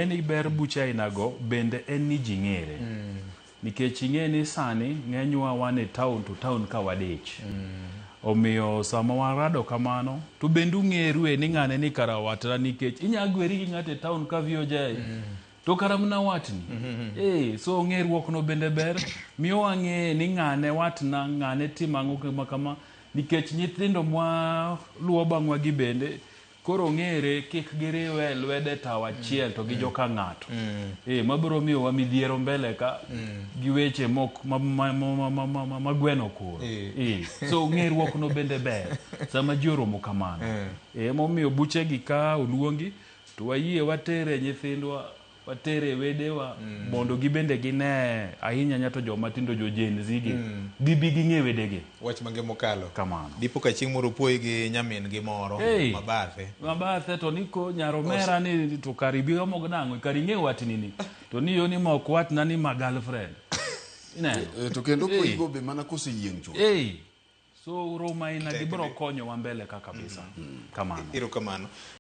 Ni ber buche ainago bende en ni ji ng'ere. Nikech ing'e ni sani ng'enywa wan e town to town ka wadich. Omiyo sama warado kamano to bende ung'erue ni ng'ane ni kara watna nikech inya gweri gi ng'ato e town ka VOJ to kara mna watni. Eh, so ng'eruok no bende ber miyo wang'e ni ng'ane watna, ng'ane timo ang'o kama kama nikech nyithindo mwa luwo bang'wa gi bende Koro ng'ere kik giriwe lwedo e tawo achiel to gi joka ng'ato. Eh, mabiro miyowa midhiero mbele ka gi weche mok ma, ma, ma, ma, ma, ma, ma, ma gweno koro. Eh, so ng'eruok no bende ber sama ji oromo kamano. Eh, emomiyo buchegi ka oluongi to wayie watere nyithindwa watere wedewa mondo gibende gine ahinya ahinya to joma tindo jo Gen Z gi gibi ging'e wedegi. Wach mange mokalo. Kamano. Dipo ka chieng' moro opuoyi gi nyamin gi moro Hey. mabathe. Mabathe to ni ko nyaromera ni to kari bi omo nang'o kari ing'e watni ni to ni yo ni mok watna ni ma girlfriend. Ineno? Eh, to kendo Hey. puoyigo be mana koseyieng' chuth. Hey. So romo aina gi biro konyowa mbele ka kabisa. Kamano. Erokamano.